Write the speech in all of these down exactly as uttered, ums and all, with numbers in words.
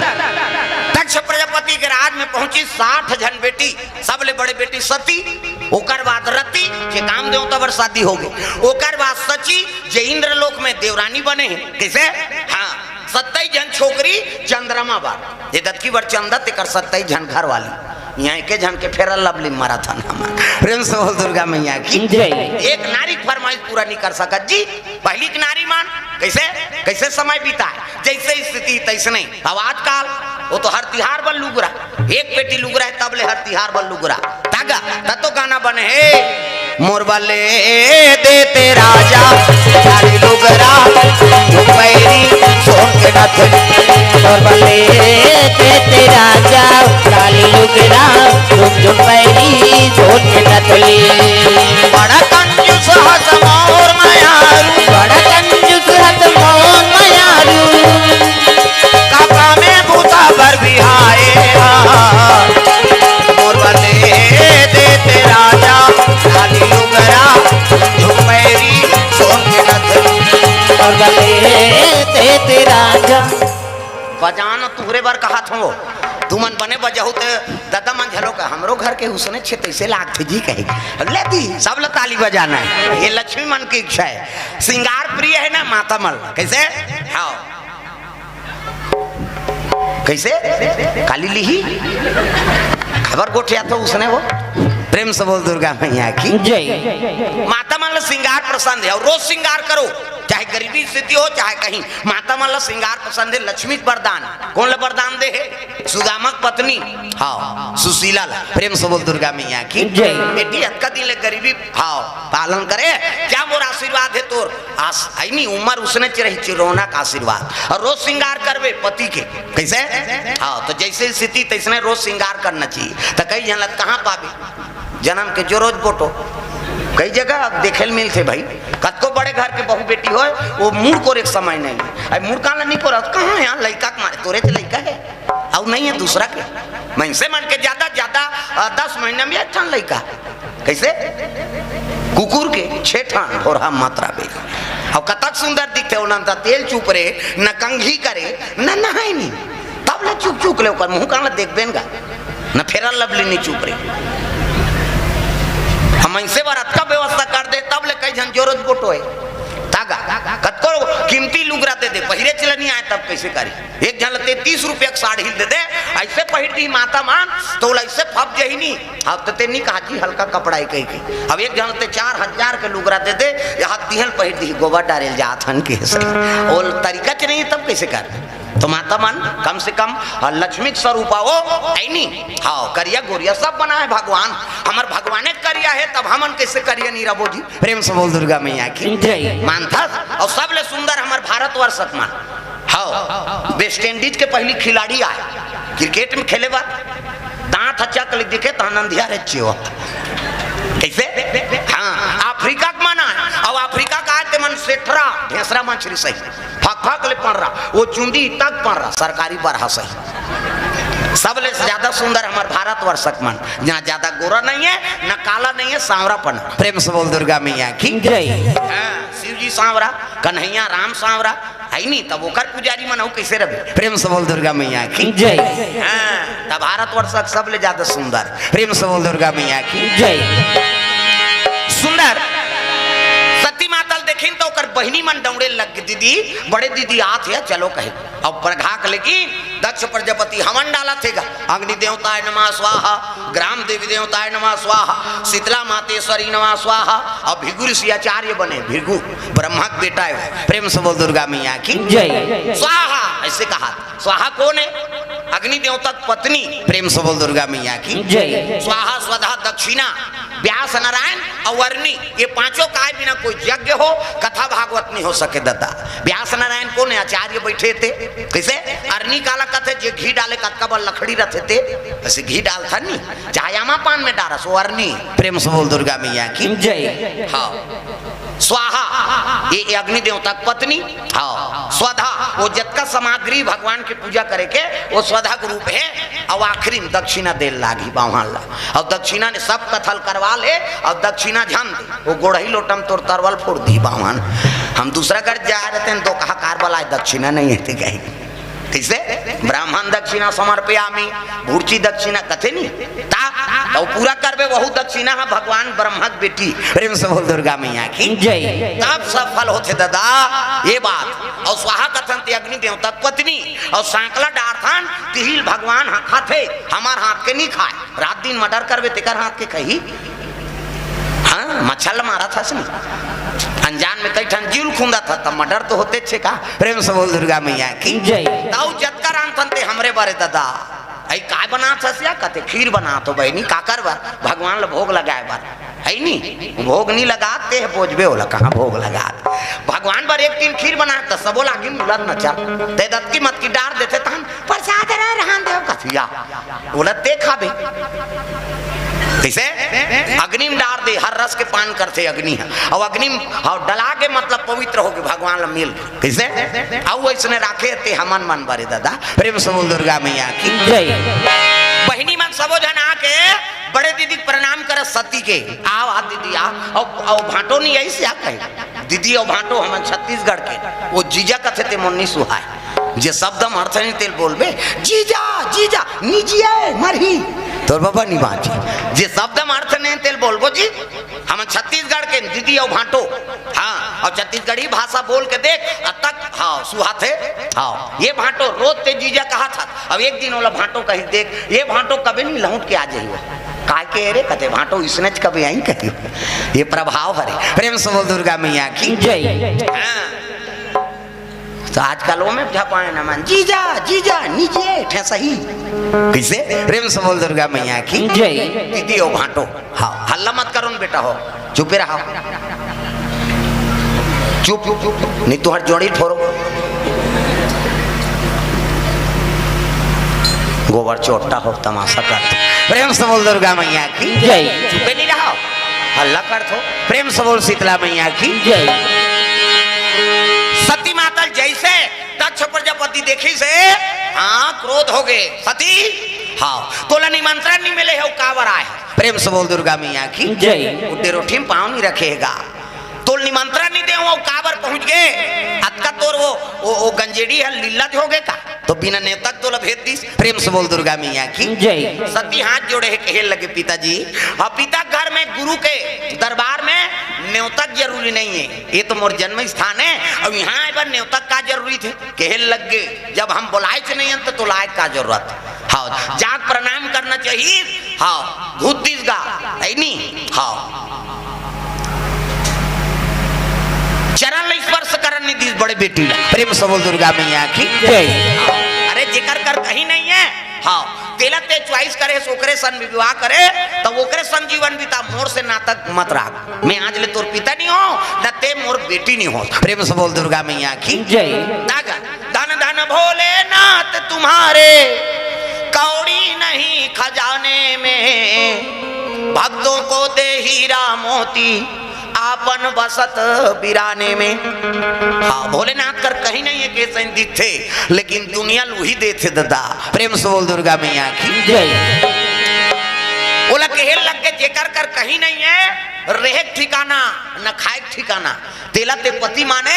दक्ष प्रजापति के राज में पहुंची, साठ झन बेटी, सबले बड़े बेटी सती, ओकर बाद रति, जे काम देवता बर शादी हो गए, ओकर बाद सची, जे इंद्रलोक में देवरानी बने हे। कइसे? हाँ, सत्ताईस झन छोकरी चंद्रमा बर, जे दतकी बर चंदा, तेकर सत्ताईस झन घर वाली। इहाँ एके झन के फेरा लवली मारत हन हमन। प्रेम से बोल दुर्गा मैया की। जय। एक नारी के फरमाइश पूरा नहीं कर सकत जी, पहिली के नारी मन। कइसे? कइसे समय बिताए, जइसे स्थिति तइसने। अब आजकल वो तो हर तिहार बर लुगरा, एक पेटी लुगरा हे, तब ले हर तिहार बर लुगरा। तगा, तब तो गाना बने हे, मोर बर ले देते राजा काली लुगरा, झुमैरी सोन के नथनी। मोर बर ले देते राजा काली लुगरा, झुमझुम पैरी सोन के नथनी। बड़ा कंजूस हस मोर मयारू, बड़ा कंजूस हस मोर मयारू। कपड़ा में बूता बर बिहाए हा। मोर बर ले देते राजा काली लुगरा, झुमैरी सोन के नथनी। मोर बर ले देते राजा। बजान तुहरे बर कहत हंव, तुमन बने बजाहू त ददा मन घलो का, हमरो घर के उसने छे तइसे लागथे जी कहे। ले दी, सब ला ताली बजाना हे, ये लक्ष्मी मन के इच्छा हे। श्रृंगार प्रिय हे ना माता मन। कइसे? हाँ। कइसे? काली लिही? खबर गोठियाथो उसने वो। प्रेम से बोल दुर्गा मैया की। जय। माता मन ला श्रृंगार पसंद हे अउ रोज श्रृंगार करो, चाहे गरीबी स्थिति हो, चाहे कहीं। माता मन ला श्रृंगार पसंद हे, लक्ष्मी के वरदान। कोन ला वरदान दे हे? सुदामा के पत्नी, हाँ, सुशीला ला। प्रेम से बोल दुर्गा मैया की। जय। बेटी, अतका दिन ले गरीबी, हाँ, पालन करे, क्या मोर आशीर्वाद हे तोर? आस-, है नी, उमर उसने च रही, चिरौना का आशीर्वाद। अउ रोज श्रृंगार करबे पति के। कइसे? हाँ, तो जइसे स्थिति तइसने रोज श्रृंगार करना चाहिए। त कई झन ला कहाँ पाबे? जनम के जोरोज बोटो। कई जगह अब देखे ल मिलथे भाई, कतको बड़े घर के बहू बेटी होय, वो मुड़ कोरे के समय नहीं। अब मुड़ काला नहीं कोरा, कहाँ हे लइका के मारे, तोरे च लइका हे, अउ नहीं हे दूसरा के। मइनसे मन के ज्यादा, ज्यादा, अ, दस महीना में एक ठन लइका। कइसे? कुकुर के छे ठन ढोरहा मात्रा बे। अउ कतक सुंदर दिखथे, ओनन त तेल चुप रे, न कंघी करे, न नहाय नी। तब ले चुक चुक ले ओकर मुंह कान ल देखबे न गा। न फेरा लवली नी चुप रे। हम ऐसे बर अतका व्यवस्था कर दे, तब ले कई झन जोरोज बोटो हे। तागा, कतको कीमती लुगरा दे दे, पहिरे चले नी आए, तब कइसे करी? एक झन ल ते तीस रुपया के साड़ी दे दे, ऐसे पहिर दी माता मन, त ओला ऐसे फप जही नी। अब त ते नी कहा जी हल्का कपड़ा हे कहि के। अब एक झन ल ते चार हजार के लुगरा दे दे, यहाँ तिहल पहिर दी, गोबर डारे ल जात हन कइसे। ओला तरीका च नहीं हे, तब कइसे कर? तो माता मन कम से कम, हाँ, लक्ष्मी के स्वरूप आओ, है नी? हाँ, करिया गोरिया सब बनाए भगवान। हमर भगवाने करिया हे, तब हमन कइसे करिया नी रबो जी? प्रेम से बोल दुर्गा मैया की। जय। मानथस, अउ सबले सुंदर हमर भारतवर्ष के मन। हाँ, वेस्ट इंडीज के पहिली खिलाड़ी आए, क्रिकेट में खेले बर, दांत ह चक ले दिखे, त नंदिया रे चियो। कइसे? हाँ, अफ्रीका के मन आए, अउ अफ्रीका के आए ते मन सेठरा, ढेंसरा मछरी सही, फक फक ले पड़ रहा, वो चुंदी तक पड़ रहा, सरकारी बरहा सही। सबले ज्यादा सुंदर हमर भारतवर्ष के मन, जहाँ ज्यादा गोरा नहीं हे, न काला नहीं हे, सांवरापन। प्रेम से बोल दुर्गा मैया की। जय। हाँ, शिव जी सांवरा, कन्हैया राम सांवरा, है नी? तब ओकर पुजारी मन अउ कइसे रहे? प्रेम से बोल दुर्गा मैया की। जय। हाँ, तब भारतवर्ष के सबले ज्यादा सुंदर। प्रेम से बोल दुर्गा मैया की। जय। सुंदर। सती माता ल देखिन त ओकर बहिनी मन दौड़े लग गे, "दीदी, बड़े दीदी आत हे, चलो," कहे। अब परघा के लेकिन दक्ष प्रजापति हवन डालत हे गा, "अग्नि देवताय नमः स्वाहा, ग्राम देवी देवताय नमः स्वाहा, शीतला मातेश्वरी नमः स्वाहा।" अब भृगु ऋषि आचार्य बने, भृगु ब्रह्मा के बेटा हे वो। प्रेम से बोल दुर्गा मैया की। जय। स्वाहा, ऐसे कहा। स्वाहा कोन हे? अग्नि देवता के पत्नी। प्रेम से बोल दुर्गा मैया की। जय। स्वाहा स्वधा दक्षिणा, व्यास नारायण अउ अरनी, ये पांचों काय बिना कोई यज्ञ हो, कथा भागवत नहीं हो सके ददा। व्यास नारायण कोन हे? आचार्य बैठे थे। कइसे? अरनी काला कथे, जे घी डाले कतका बड़ लकड़ी रथे ते, ऐसे घी डालथन नी, चाहे आमा पान में डारस, वो अरनी। प्रेम से बोल दुर्गा मैया की। जय। हाँ। स्वाहा, ये, ये अग्नि देवता के पत्नी। हाँ, स्वधा, वो जतका सामग्री भगवान के पूजा करे के, वो स्वधा के रूप हे। अउ आखिरी में दक्षिणा दे ल लागी बाम्हन ला। अउ दक्षिणा ने सब कथा ल करवा ले, अउ दक्षिणा झन दे, वो गोड़ही लोटा म तोर तरवल फोर दी बाम्हन। हम दूसरा घर जा रहे थे, दो कहा कार बलाए, दक्षिणा नहीं हे ते कही। कइसे? ब्राह्मण दक्षिणा समर्पयामि, भुर्ची दक्षिणा कथे नी, ता, त पूरा करबे, वहू दक्षिणा ह भगवान ब्रह्मा के बेटी। प्रेम से बोल दुर्गा मैया की जय। तब सफल होथे दादा ये बात। अउ स्वाहा कथन ते अग्नि देवता के पत्नी, अउ सांकला डारथन तिही ल भगवान ह खाथे, हमर हाथ के नी खाय। रात दिन मर्डर करबे तेकर हाथ के खही। हाँ, मच्छर ल मारत हस नी, अनजान में कई ठन जीव ल खूंदत हस, त मर्डर तो होतेच हे का। प्रेम से बोल दुर्गा मैया की जय। तउ जतका रांधथन ते हमरे बर ए दादा। अई काय बनात हस या? कथे खीर बनात हों बहिनी, काकर बर? भगवान ल भोग लगाय बर। हइ नी? भोग नी लगात ते ह बोजबे, ओला कहाँ भोग लगात? भगवान बर एक टिन खीर बनात त सबो लागिन उलत न चल। ते दतकी मतकी डार देथे तहन प्रसाद रे रहन देव कथिया। ओला ते खाबे। कइसे? अग्नि में डार दे, हर रस के पान करथे अग्नि ह। अउ अग्नि में, हाँ, डला के मतलब पवित्र होगे, भगवान ल मिल। कइसे? अउ अइसने राखे ते हमन मन बर ए दादा। प्रेम से बोल दुर्गा मैया की जय। बहिनी मन सबो झन आके बड़े दीदी के प्रणाम करत सती के। आव, आ दीदी, आ। अउ, अउ भांटो नी अइस या कहे। दीदी अउ भांटो हमन छत्तीसगढ़ के। ओ जीजा कथे ते मोर नी सुहाय। जे शब्द म अर्थ नहीं तेल बोलबे, जीजा, जीजा, निजिए, मरही। तोर बाबा नी बांची। जे शब्द म अर्थ नहीं तेल बोलबो जी, हमन छत्तीसगढ़ के दीदी अउ भांटो। हाँ, अउ छत्तीसगढ़ी भाषा बोल के देख, अब तक, हाँ, सुहाथे। हाँ, ये भांटो रोज ते जीजा कहाथे। अब एक दिन ओला भांटो कही देख, ये भांटो कभी नी लहुट के आ जाही। काय के रे कथे भांटो इसने च कभी आई कही। ये प्रभाव हरे। प्रेम से बोल दुर्गा मैया की जय। हाँ। त आजकल ओमे झपाए न मन, जीजा, जीजा, निजिए, ठेसही। कइसे? प्रेम से बोल दुर्गा मैया की जय। दीदी अउ भांटो, हाँ, हल्ला मत करो न बेटा हो, चुपे रहो। चुप, चुप, चुप, नहीं तुहर जोड़ी फोरो। गोबर चोट्टा हो, तमाशा करत। प्रेम से बोल दुर्गा मैया की जय। चुपे नी रहो, हल्ला करत हो। प्रेम से बोल शीतला मैया की जय। सती माता ल जइसे दक्ष प्रजापति देखिस हे, हाँ, क्रोध होगे। सती, हाँ, तोला निमंत्रण नी मिले हे, काबर आय हे? प्रेम से बोल दुर्गा मैया की जय। उड्डे रोटी में पाँव नी रखे हे गा। तोला निमंत्रण नी दे हँव, काबर पहुँच गे? अतका तोर वो, वो, वो गंजेड़ी ह लीला होगे का? तो बिना नेवता के तोला भेज दिस। प्रेम से बोल दुर्गा मैया की जय। सती हाथ जोड़े हे, कहे लगे, पिताजी, अब पिता घर में गुरु के दरबार में नेवता के जरूरी नहीं हे, ये तो मोर जन्म स्थान हे, अब यहाँ आए बर नेवता का जरूरी थे? कहे लग गे, जब हम बोलाए च नहीं हन, त तोला आए का जरूरत? हाँ, जाके प्रणाम करना चाहिए। हाँ, घुस दिस गा, है नी? हाँ, चरण ल स्पर्श करन नहीं दिस बड़े बेटी ला। प्रेम से बोल दुर्गा मैया की जय। अरे जेकर कर कहीं नहीं हे, हाँ, तेला ते choice करे, ओकरे सन विवाह करे, त ओकरे सन जीवन बिता, मोर से नाता मत राख। मैं आज ले तोर पिता नहीं हँव, न ते मोर बेटी नहीं होस। प्रेम से बोल दुर्गा मैया की जय। दागा, धन धन भोलेनाथ तुम्हारे, कौड़ी नहीं खजाने में, भक्तों को दे हीरा मोती, आपन बसत बिराने में। हाँ, भोलेनाथ कर कहीं नहीं हे, कइसे दिखथे, लेकिन दुनिया ल उही देथे दादा। प्रेम से बोल दुर्गा मैया की जय। ओला कहे लग गे, जेकर कर कहीं नहीं हे, रहे के ठिकाना, न खाए के ठिकाना, तेला ते पति माने,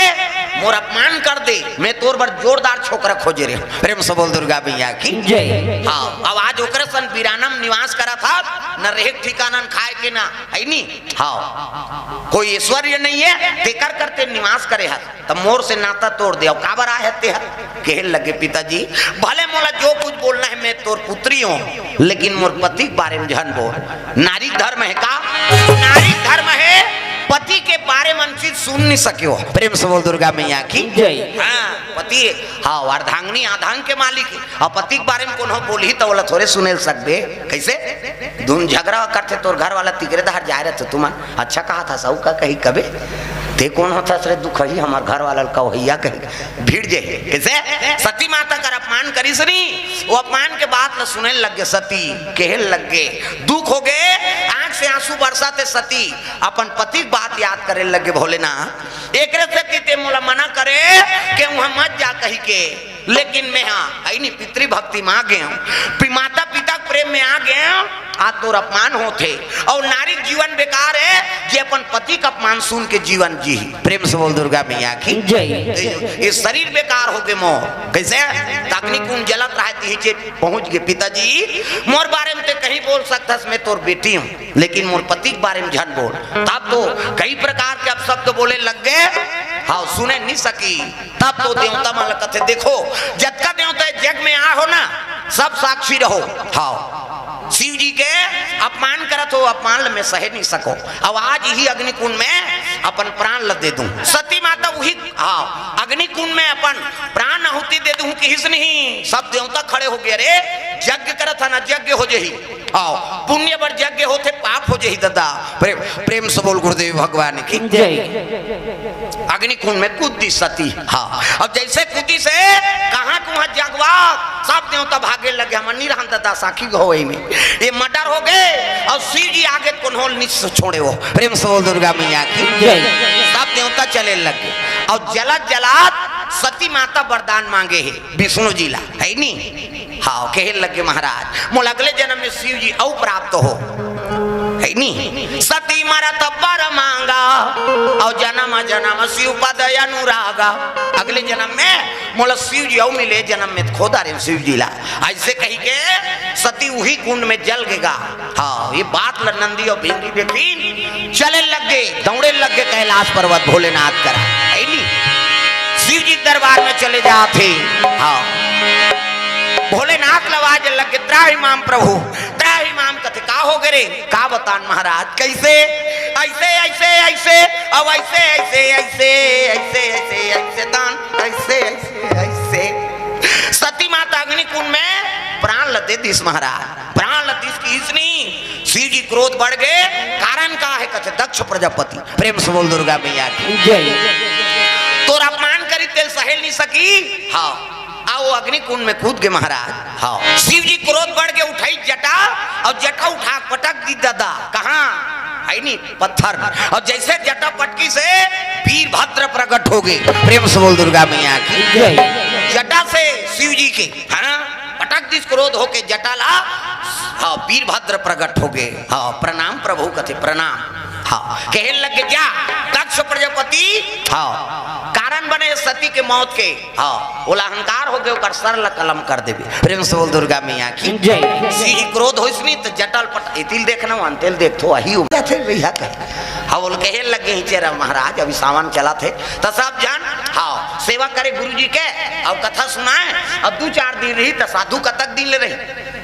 मोर अपमान कर दे, मैं तोर बर जोरदार छोकरा खोजे रहे हँव। प्रेम से बोल दुर्गा मैया की जय। हाँ, अब आज ओकरे सन बिराना में निवास करत हस, न रहे के ठिकाना, न खाए के, ना, है नी? हाँ, कोई ऐश्वर्य नहीं हे, तेकर करते निवास करे हस, त मोर से नाता तोड़ दे। अउ काबर आए हस ते ह? कहे लगे, पिताजी, भले मोला जो कुछ बोलना हे, मैं तोर पुत्री हँव, लेकिन मोर पति के बारे में झन बोल। नारी धर्म हे का? नारी धर्म हे, पति के बारे में चीज सुन नहीं सके हो। प्रेम से बोल दुर्गा मैया की जय। हाँ, पति, हाँ, अर्धांगिनी अर्धांग के मालिक हे। अउ पति के बारे में कोनो बोलही त ओला थोरे सुने ल सकबे। कइसे? दुन झगरा करथे, तोर घर वाला तिकरे डहर जाए रहिथे तुमन। अच्छा कहत हस, अउ का कही कबे? ते कोन होथस रे दुखही, हमर घर वाला ल कहोइया कही। भिड़ जाही। कइसे? सती माता कर अपमान करिस नी, वो अपमान के बात ल सुने लग गे सती, कहे लग गे, दुख होगे, आँख से आँसू बरसाथे सती, अपन पति के बात याद करे लग गे, भोलेनाथ, एकरे सेती ते मोला मना करे के उहाँ मत जा कहिके, लेकिन मैं हा, है नी, पितृभक्ति में आ गे हँव। पि-, माता पिता के में आ गए, आज तोर अपमान होथे। अउ नारी के जीवन बेकार हे, जे अपन पति के अपमान सुन के जीवन जी। प्रेम से बोल दुर्गा मैया की जय। ये शरीर बेकार हो गे मोर। कैसे? अग्नि कुंड जलत रहे, तिही चे पहुंच गे, "पिताजी, मोर बारे में ते कहीं बोल सकथस, मैं तोर बेटी हूँ, लेकिन मोर पति के बारे में झन बोल।" तब तो कई प्रकार के अपशब्द बोले लग गे। हाँ, सुने नहीं सकी। तब तो देवता मन ल कथे, "देखो, जतका देवता जग में आ हो ना, सब साक्षी रहो।" हाँ, शिव जी के अपमान करत हो, अपमान ल मैं सहे नहीं सको। अब आज ही अग्निकुंड में अपन प्राण ल दे दूं। सती माता वही, हाँ, अग्निकुंड में अपन प्राण आहुति दे दूं, किहिस नहीं। सब देवता खड़े हो गए, "अरे, यज्ञ करत है ना, यज्ञ हो जही।" आओ, पुण्य बर यज्ञ होथे, पाप हो जही ददा। प्रेम, प्रेम से बोल गुरुदेव भगवान की जय। अग्निकुंड में कूद दी सती। हाँ, अब जैसे कूदी से कहाँ कुहाँ जगवा, सब देवता भागे लगे, "हमन नहीं रहन ददा, साखी गो होई में, ये मर्डर हो गए।" और शिव जी आगे कोन्होल निस छोड़े हो। प्रेम से बोल दुर्गा मैया की जय। सब देवता चले लगे और जलत जलत सती माता वरदान मांगे हे विष्णु जी ला, है नी? हाँ, कहे लगे, "महाराज, मोला अगले जन्म में शिव जी अउ प्राप्त हो।" है नी? सती मरत बर मांगा, अउ जन्म जन्म शिव पद अनुरागा। अगले जन्म में मोला शिव जी अउ मिले, जन्म में खो डारे शिव जी ला। ऐसे कही के सती उही कुंड में जल गेगा। हाँ, ये बात ल नंदी और भिंगी देखिन, चले लग गे, दौड़े लग गे कैलाश पर्वत भोलेनाथ करा। है नी? शिव जी दरबार में चले जाथे। हाँ, भोलेनाथ ल आवाज लग गे, "त्राहि माम प्रभु, त्राहि माम।" कथे, "का हो गे रे?" "का बतान महाराज, कैसे?" "ऐसे, ऐसे, ऐसे, अब ऐसे, ऐसे, ऐसे, ऐसे, ऐसे, ऐसे तान, ऐसे, ऐसे, ऐसे।" सती माता अग्निकुंड में प्राण ल दे दिस महाराज, प्राण ल दिस किहिस नहीं। शिव जी क्रोध बढ़ गे, कारण का हे? कथे, "दक्ष प्रजापति।" प्रेम से बोल दुर्गा मैया की जय। "तोर अपमान करी, तेल सहेल नहीं सकी।" हाँ, आ वो अग्निकुंड में कूद गे महाराज। हाँ, शिव जी क्रोध बढ़ गे, उठाई जटा और जटा उठा पटक दी ददा। कहाँ? है नी, पत्थर में। और जैसे जटा पटकी से वीरभद्र प्रकट हो गे। प्रेम से बोल दुर्गा मैया की जय। जटा से शिव जी के, है ना, पटक दिस क्रोध होके जटा ला। हाँ, वीरभद्र प्रकट हो गे। हाँ, प्रणाम प्रभु कथे, प्रणाम। हाँ, कहे लग गे, "जा, दक्ष प्रजापति, हाँ, कारण बने सती के मौत के।" हाँ, ओला अहंकार हो गे, ओकर सर ला कलम कर देबे। प्रेम से बोल दुर्गा मैया की जय। शिव जी क्रोध होइस नी त जटा ल पट, एतिल देखना, वंतेल देखथो, अही उम्र थे भैया कहे। हाँ, बोल कहे लग गे ही चेरा महाराज, अभी सावन चलत हे, त सब जन, हाँ, सेवा करे गुरु जी के, और कथा सुनाए, अब दू चार दिन रही त साधु कतक दिन ले रही।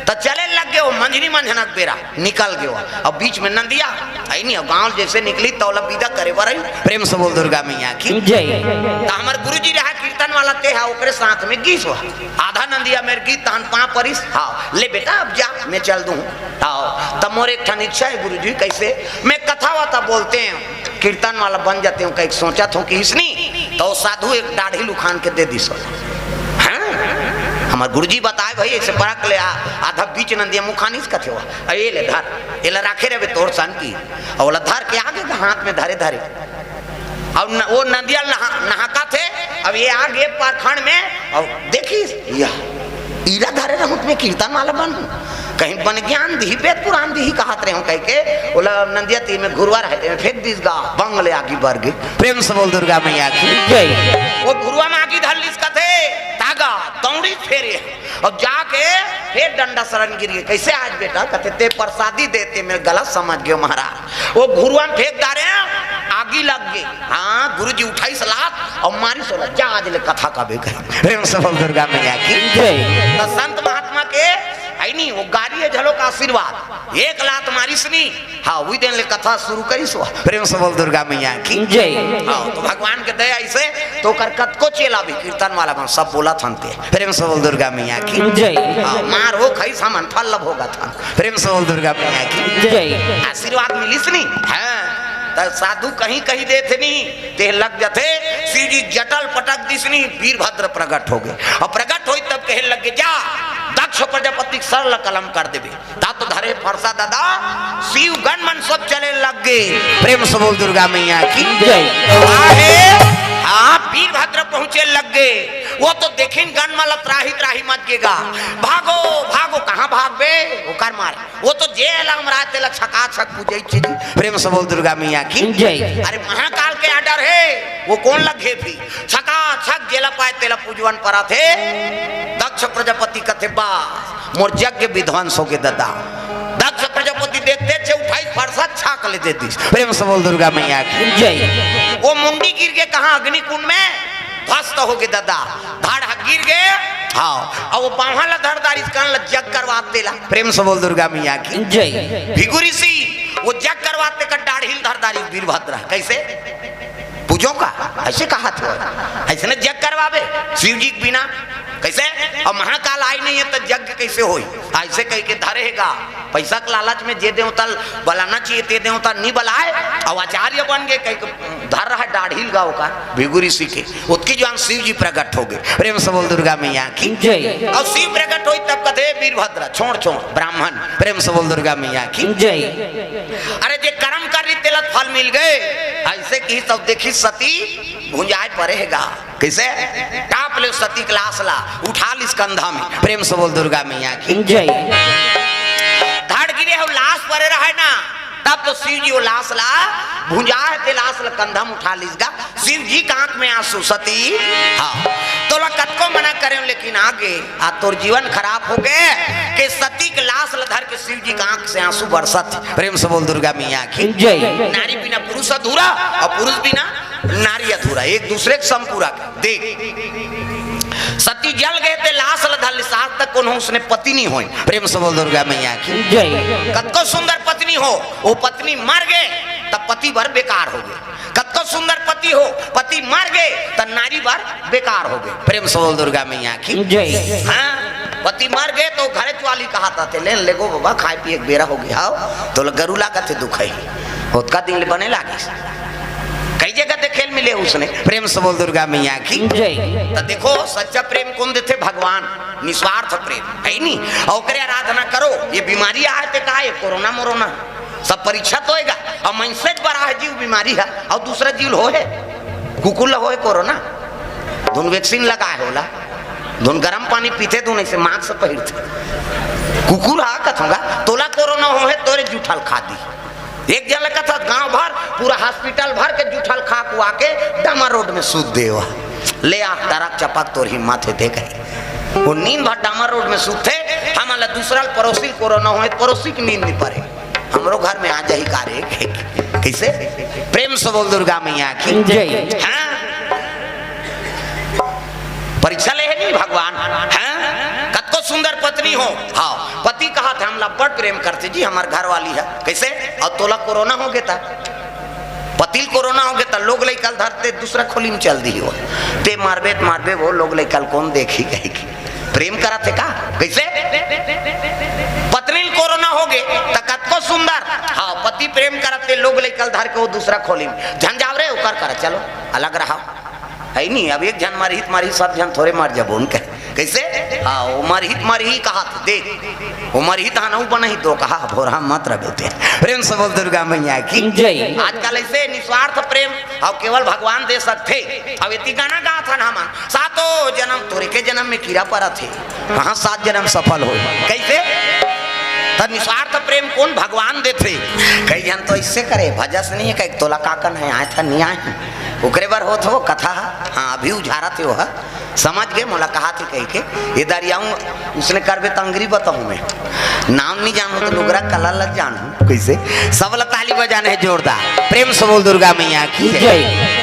त चले लग गे वो मंझनी मंझनक बेरा, निकल गे वो। अब बीच में नंदिया, आई नहीं, अब गांव जैसे निकली त ओला विदा करे बर आई। प्रेम से बोल दुर्गा मैया की जय। त हमर गुरुजी रहा कीर्तन वाला ते हा, ओकरे साथ में गीस हुआ। आधा नंदिया मेर गीत तहन पाँव परिस, "हाँ, ले बेटा अब जा, मैं चल दूँ।" हाँ, त मोर एक ठन इच्छा हे गुरुजी, कैसे? मैं कथा वथा बोलते हैं, कीर्तन वाला बन जाते हूँ, कहीं सोचत हूँ किहिस नी, त वो साधु एक दाढ़ी ल उखान के दे दिस। हाँ? हमर गुरुजी बताए भाई, ऐसे परख ले आ, आधा बीच नंदिया मुखानिस कथे हुआ। अ, ये ले धर, ये ला राखे रहे तोर सन की। और ओला धर के आगे हाथ में धरे धरे। और न, वो नंदिया नहा, नहाका थे, अब ये आगे पारखंड में, और देखिस, या, इला धरे रहूं त मैं कीर्तन वाला बन, कहीं बन ज्ञान दिही, वेद पुराण दिही कहत रहे हूं, कह के, ओला नंदिया तीर में घुरवा रहे, ते में फेंक दिस गा, बंग ले आगी बर गे। प्रेम से बोल दुर्गा मैया की जय। वो घुरवा में आगी धर लिस कथे, तागा, दौड़ी फेरे, और जाके फेर डंडा शरण गिर गे। कैसे आज बेटा? कथे, "ते प्रसादी देते, मैं गलत समझ गयो महाराज।" वो घुरवा में फेंक डारे, आगी लग गे। हाँ, गुरुजी उठाइस लात और मारिस ओला, "जा आज ले कथा कबे कहे।" प्रेम से बोल दुर्गा मैया की जय। त संत महात्मा के, है नी, वो गारी हे झलो का आशीर्वाद। एक लात मारिस नी, हाँ, उही दिन ले कथा शुरू करिस हुआ। प्रेम से बोल दुर्गा मैया की जय। हाँ, त भगवान के दया ऐसे, त ओकर कतको चेला भी कीर्तन वाला मन सब बोलत हन ते। प्रेम से बोल दुर्गा मैया की जय। हाँ, मार हो खाइस, हमन फल ल भोगत हन। प्रेम से बोल दुर्गा मैया की जय। आशीर्वाद मिलिस नी, हाँ, त साधु कहीं कही देथे नी, ते लग जथे, शिव जी जटा ल पटक दिस नी, वीरभद्र प्रकट हो गे। और प्रकट होई तब कहे लग गे, "जा, दक्ष प्रजापति के सर ल कलम कर देबे।" ता तो धरे फरसा दादा, शिव गण मन सब चले लग गे। प्रेम से बोल दुर्गा मैया की जय। आहे, हाँ, वीरभद्र पहुंचे लग गे। वो तो देखिन गन मन ल त्राही त्राही मच गे गा। भागो, भागो, कहाँ भागबे? ओकर मारे। वो तो जेला अमराय तेला छकाछक पूजई चीज। प्रेम से बोल दुर्गा मैया की। जय। अरे महाकाल के order हे, वो कोन ल घेपही? छकाछक जेला पाय तेला पूजवन परत हे। दक्ष प्रजापति कथे, बा, मोर यज्ञ विध्वंस होगे ददा। दक्ष प्रजापति देखते छे उठाई फरसत छाक ले दे दिस। प्रेम से बोल दुर्गा मैया की। जय। वो मुंडी गिर गे कहाँ? अग्नि कुंड में ध्वस्त होगे ददा। धड़ ह गिर गे। हाँ, अब वो बांहा ल धर दारिस, कान ल जग करवात तेला। प्रेम से बोल दुर्गा मैया की। जय। भृगु ऋषि वो जग करवात तेकर डाढ़ी ल धर दारिस वीरभद्र। कैसे? पूजो का? ऐसे कहा थे? ऐसे न जग करवाबे शिव जी के बिना? कैसे? अब महाकाल आय नहीं हे त यज्ञ कैसे होही? ऐसे कह के धरे हे गा। पैसा के लालच में जे देवता ल बलाना चाहिए ते देवता ल नी बलाय। अब आचार्य बन गे, कह के धर रहा डाढ़ी ल गा ओकर, भृगु ऋषि के। ओतकी जुवार शिव जी प्रकट होगे। प्रेम से बोल दुर्गा मैया की। जय। अब शिव प्रकट होइस तब कथे, वीरभद्र छोड़, छोड़ ब्राह्मण। प्रेम से बोल दुर्गा मैया की। जय। अरे जे करम करिस तेला फल मिल गे। ऐसे कहिस तब देखिस सती भुंजाय परे हे गा। कैसे? टाप ले सती के लाश ला, उठा लिस कंधा में। प्रेम से बोल दुर्गा मैया की। जय। धड़ गिरे हे, लाश परे रहे ना, तब तो शिव जी वो लाश ला भुंजाय हे ते लाश ला कंधा में उठा लिस गा। शिव जी के आंख में आंसू, सती, हाँ, तोला कतको मना करेंव लेकिन आगे आ तोर जीवन खराब होगे। के सती के लाश ला धर के शिव जी के आंख से आंसू बरसत हे। प्रेम से बोल दुर्गा मैया की। जय। नारी बिना पुरुष अधूरा और पुरुष बिना नारी अधूरा, एक दूसरे के संपूरक। देख, सती जल गे ते लाश ल धर लिस, आज तक कोनो उसने पति नहीं होय। प्रेम से बोल दुर्गा मैया की। जय। कतको सुंदर पत्नी हो, वो पत्नी मर गे त पति बर बेकार होगे। कतको सुंदर पति हो, पति मर गे त नारी बर बेकार होगे। प्रेम से बोल दुर्गा मैया की। जय। हाँ, पति मर गे त घरेच वाली कहत हे, ले लेगो बाबा, खाय पिये के बेरा होगे, हाव, तोला गरू लागत हे दुखई। ओतका दिन ले बने लागिस। कई जगह देखे ल मिले उसने। प्रेम से बोल दुर्गा मैया की। जय। त देखो, सच्चा प्रेम कोन देथे? भगवान। निस्वार्थ प्रेम, हे नी? अउ ओकरे आराधना करो। ये बीमारी आय ते का हे? कोरोना मोरोना। सब परीक्षा तो होय गा। अउ मनसे बर आय जीव बीमारी हे, अउ दूसरा जीव ल होय हे? कुकुर ल होय हे कोरोना? धुन vaccine लगाय हे ओला, धुन गरम पानी पीथे, धुन ऐसे mask पहिरथे। कुकुर हा कथों गा, तोला कोरोना होय हे, तोरे जूठा ल खा दी। एक झन ल कथस, गांव भर पूरा hospital भर के जूठा ल खा खुआ के डामर road में सूत दे। ले आ, टरक चपक तोर हिम्मत हे, देख। वो नींद भर डामर road में सूतथे, हमन ल दूसरा ल परोसी ल कोरोना होय, परोसी के नींद नहीं परे। हमरो घर में आ जाही का रे? कैसे? प्रेम से बोल दुर्गा मैया की। जय। हाँ? परीक्षा ले हे नहीं भगवान? हाँ? कतको सुंदर पत्नी हो, हाँ, पति कहत हे, हमला बड़ प्रेम करथे जी, हमर घर वाली हे। कैसे? अउ तोला कोरोना होगे त पति ल कोरोना होगे त लोग लइका ल धर ते दूसरा खोली में चल दिही हो। ते मरबे त मरबे वो, लोग लइका ल कोन देखही कहिके। प्रेम करत हे का? कैसे? पत्नी ल कोरोना होगे त कतको सुंदर, हाँ, पति प्रेम करत हे, लोग लइका ल धर के वो दूसरा खोली में। झन जाव रे, ओकर करा, चलो, अलग रहा। हे नहीं, अब एक झन मरही त मरही, सब झन थोरे मर जाबो, उनके। कैसे? हाँ, वो मरही त मरही कहत, देख, वो मरही त हनऊ बनही तो कहा, भोरहा मत रह बेटे। प्रेम से बोल दुर्गा मैया की। जय। आजकल ऐसे निस्वार्थ प्रेम अउ केवल भगवान दे सकथे। अब एती गाना गाथन हमन, सातों जनम तोरे के जनम में कीरा परत हे, कहाँ सात जनम सफल होय? कैसे? त निस्वार्थ प्रेम कोन? भगवान देथे। कई झन तो ऐसे करे, भजस नहीं हे, कई तोला का कन हे, आय था नहीं आय, ओकरे बर होत हो कथा। हाँ, अभी उझारत हे वो, समझ गे, मोला कहा थे कहिके, ये दरियाऊं उसने करबे त अंगरी बताऊं मैं। नाम नहीं जानूं त लुगरा कला लग जानूं। कैसे? सब ला ताली बजाना हे जोरदार। प्रेम से बोल दुर्गा मैया की जय। जय।